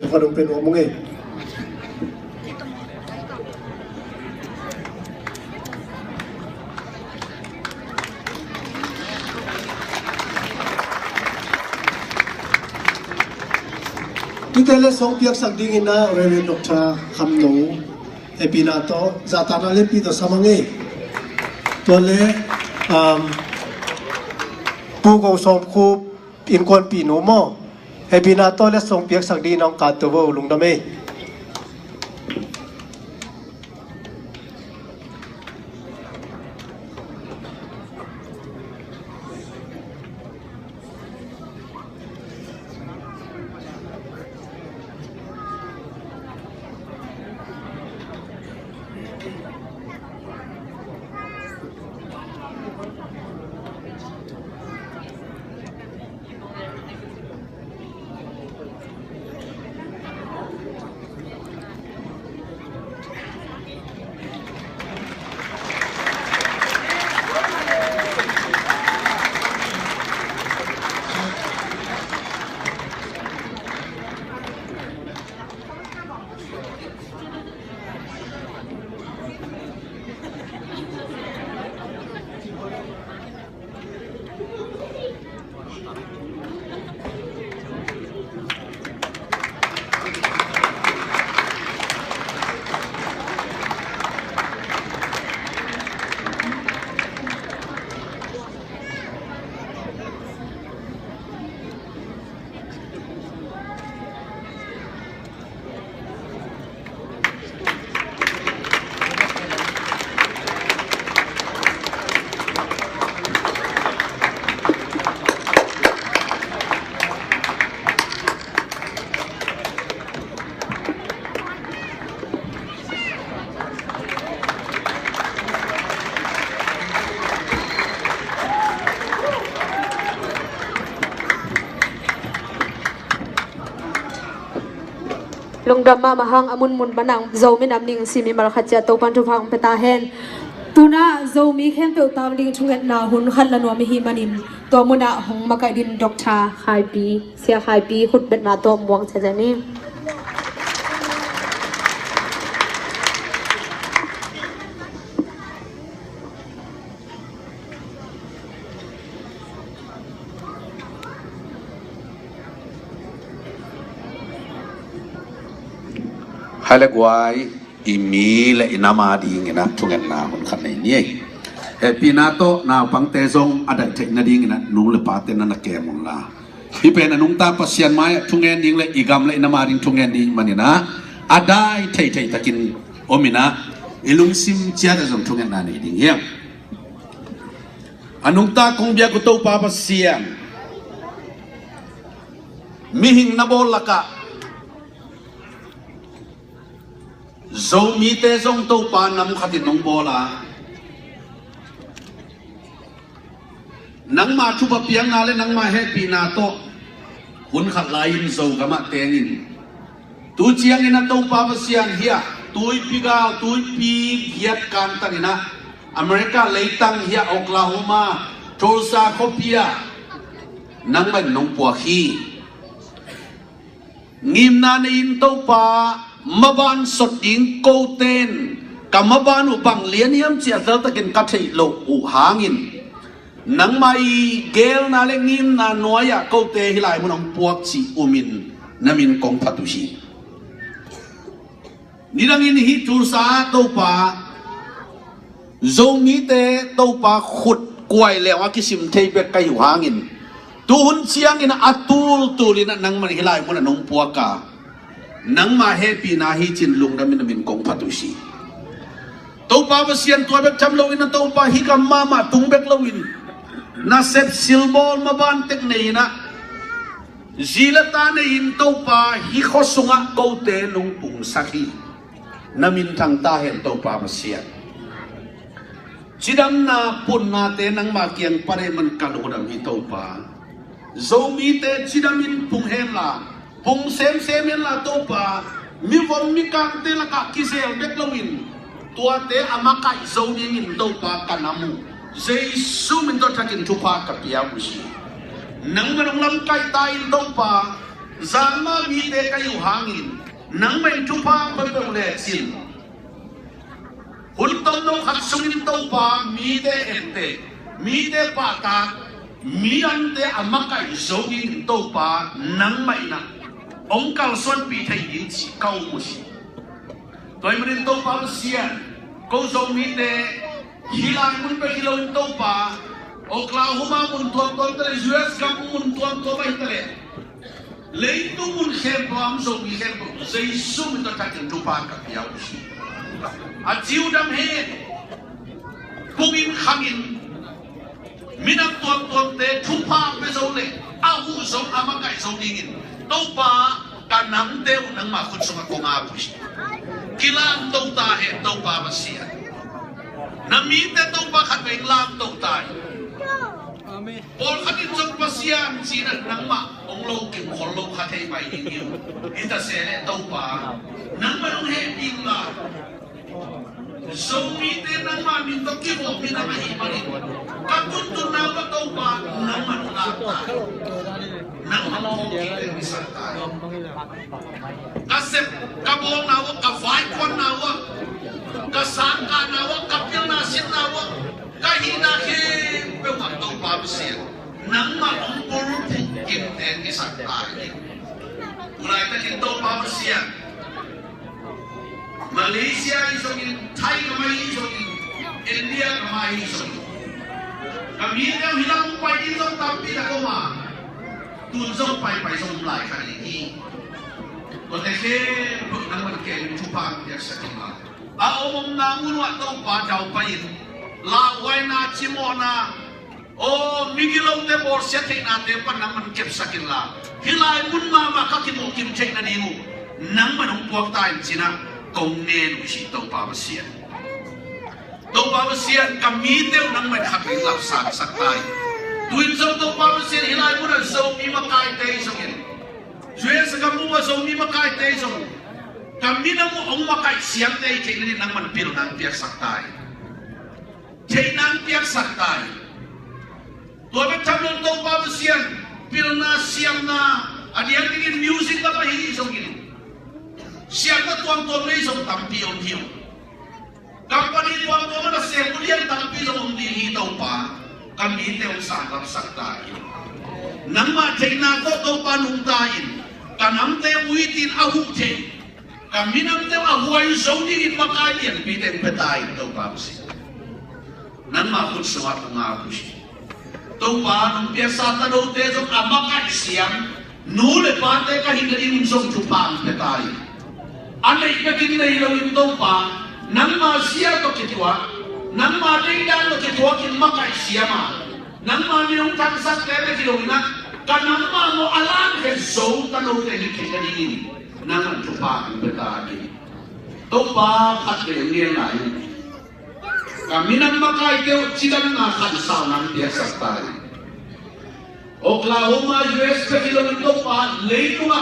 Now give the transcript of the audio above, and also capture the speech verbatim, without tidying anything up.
Khuadong pen nuam ung ei. Tute letsong piaksak dingin ah Reverend Doctor Kham No, hehpihna tawh zahtakna lianpi tawh sam ung ei. Tua leh, um, Pu Go Sawm Khup, innkuanpihnu maw, hehpihna tawh letsong piaksak dingin hong kah to vo, lungdam ei. Lungdam mahmah hang, a munmun pan a Zomi Nam Ni Sim mimal khat ciat Topa'n thupha hong pia ta hen. Tu-in ah Zomi khempeuh tang ding thungetna hun khat la nuam i hih manin, tua munah hong makaih dingin Doctor Khai Pi, Sia Khai Pi khutbetna tawh muang ciatciat ni. Hai le guai, i mi le i nam a dingin ah thungetna hun khat nei ni ei. Hehpihna tawh naupangte zong a daih theih nadingin ah nu le pate na na kem un la. Hih pen a nungta Pasian mai-ah thungen ding le i gam le i nam a ding thungen ding manin ah a daih theihtheih takin om in ah i lungsim ciat ah zong thungetna nei ding hi hang. A nungta kong biak uh Topa Pasian, mihing na bawl lakah Zomite zong Topa nam khatin nong bawl a, nangma thupha piakna le nangma hehpihna tawh hun khat lai-in Zogamah tengin, tu ciangin a Topa Pasian hiah tuipi gal, tuipi giat kantanin ah America leitang hiah Oklahoma, Tulsa khuapi ah nangman nong puak hi. Ngimna nei-in Topa, maban sot ding kote in ka maban uh bang lian hiam cih a teltakin ka theih loh uh hangin, nangmah i geelna le ngimna nuai-ah kote hih lai mun hong puak cih umin na min kong phat uh hi. Nidangin hih Tulsa ah Topa, Zomite Topa khut kuai leng a kisim thei bek ka hih uh hangin, tuhun ciangin a tultulin ah nangman hih lai munah nong puak a, nangma hehpihna hi cin lungdamin na min kong phat uh hi. Topa Pasian, tua bek tham loin a Topa, hih kam mahmah tung bek loin nasep silbawl maban tek nei-in ah, zi le ta nei-in Topa, hih khua sungah kote nong pungsak hi. Na min thang ta hen Topa Pasian. Cidamna punnate nangma kiang pan ahih man ka lungdam hi Topa. Zomite cidamin pung henla, pung semsem henla Topa, mivom mikangte lakah kizel bek loin, tuate a makaih zo dingin Topa ka nam uh. Jesu min tawh thakin thupha ka pia uh hi. Nangman hong lamkaih ta in Topa, Zan mah mite ka hi uh hangin nangmah in thupha hong pia peuh lecin, hun tomno khat sungin Topa mite etteh, mite pahtak, midangte a makaih zo dingin Topa nangmah in ah hong kalsuanpih thei ding cih ka um uh hi. Tua ahih manin Topa Pasian, ko Zomite hih lai mun bek hi loin Topa, Oklahoma mun tuamtuam ta leh, U S gam mun tuamtuam ahi ta leh, leitung mun khempeuh a om Zomi khempeuh Jesu min tawh thakin thupha ka pia uh hi. A ci uh dam hen, pungin khangin, minam tuamtuamte thupha pia zo leh a huh zo, a makaih zo dingin Topa, ka namte uh nangmah khut sungah kong ap uh hi. Kilamto ta hen Topa Pasian. Na mite Topa khat vei lamto ta hi. Amen. Pawlkhat in zong Pasian ci-in ah nangmah hong lo kim khol lo kha thei pai ding hi uh. Hi ta se leh Topa, nangmah hong hehpih in la, Zomite nangmah min tawh kivawh minam ahih manin ka tuntunna uh ah Topa nangmah hong lam ta hi. Nangmah hong hawmkhia in, hong sak ta hi. Ka sep ka bawlna uh ah, ka vaikuanna uh ah, ka sangkahna uh ah, ka pilna sinna uh ah, ka hihna khempeuh ah Topa Pasian, nangmah hong bulphuh kimte in, hong sak ta hi. Tu laitakin Topa Pasian, Malaysia hi zongin, Thai gam ah hi zongin, India gam ah hi zongin, ka mite uh hih lam hong pai ding zong tampi tak om a, tun zong paipai zong om lai kha ding hi. Tuate khempeuh nangmah in kem in thupha hong piaksak in la, a om omna mun uh ah Topa daupai-in, lauhuaina, cimawhna, aw, migilote bawlsiat theihnate pan nangmah in kepsak in la, hih lai mun mahmah ka kimuh kim theih nading uh nangmah in hong puak ta in ci-in ah kong ngen uh hi, Topa Pasian. Topa Pasian, ka mite uh nangmah in khat vei lapsangsak ta in. Tu-in zong Topa Pasian, hih lai mun ah Zomi makaite hi zongin, U S gam uh ah Zomi makaite hi zong, ka minam uh hong makaih siamte hi theih nading nangmah in pilna hong piaksak ta in. Theihna hong piaksak ta in. Tua bek tham lo, Topa Pasian, pilna siamna, a diak dingin music gam ah hi zongin, siamna tuamtuam nei zong tampi om hi uh. Company tuamtuam ah nasem uh lian tampi zong om ding hi, Topa. Ka mite hong sanggam sak ta in. Nangmah theihna tawh, Topa, nungta in, ka namte uh hitin a huh thei, ka minamte uh a huai zo dingin makai lianpite hong pia ta in, Topa Pasian. Nangmah khut sungah kong ap uh hi. Topa, nong piaksa tanote zong a makaih siam nu le pate ka hih nadingin zong thupha hong pia ta in. A neih bekin nei loin, Topa, nangma zia tawh kituak, nangma deihdan tawh kituakin makaih siam a, nangma min hong thangsakte bek hi loin ah, ka nam mahmah a langkhen zo tanote hih theih nadingin nangmah in thupha hong pia ta in. Topa, khat vei hong ngen lai in, ka minam makaite uh cidamna khansauna hong piaksak ta in. Oklahoma, U S bek hi loin, Topa, leitungah